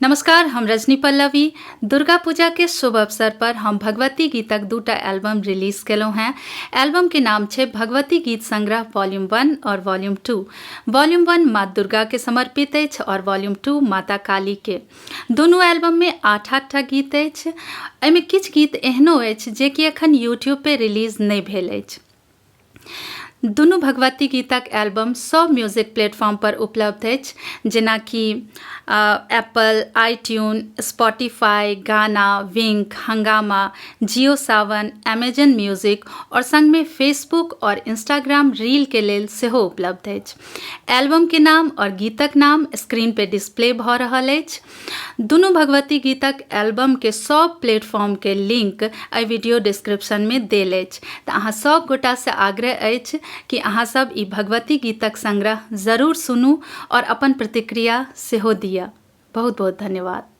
नमस्कार, हम रजनी पल्लवी। दुर्गा पूजा के शुभ अवसर पर हम भगवती गीतक दूटा एल्बम रिलीज केलहुँ हैं। एल्बम के नाम छै भगवती गीत संग्रह वॉल्यूम 1 और वॉल्यूम 2। वॉल्यूम 1 माँ दुर्गा के समर्पित अछि और वॉल्यूम 2 माता काली के। दुनू एल्बम में 8-8 टा गीत अछि। एहिमे किछु गीत एहनो अछि जे कि एखन यूट्यूब पे रिलीज नहि भेल अछि। दुनू भगवती गीतक एल्बम सभ म्यूजिक प्लेटफॉर्म पर उपलब्ध अछि, जेनाकि Apple, iTune, Spotify, Gaana, Wynk, Hungama, Jio Saavn, Amazon music आओर संगमे फेसबुक आओर इंस्टाग्राम रील के लेल सेहो उपलब्ध अछि। एल्बम के नाम आओर गीतक नाम स्क्रीन पे डिस्प्ले भऽ रहल अछि। दुनू भगवती गीतक एल्बम के सब प्लेटफॉर्म के लिंक एहि वीडियो डिस्क्रिप्शन में देल अछि। तऽ अहाँ सब गोटा से आग्रह अछि कि अहाँ सब ई भगवती गीतक संग्रह जरूर सुनू और अपन प्रतिक्रिया सेहो दिअ। बहुत बहुत धन्यवाद।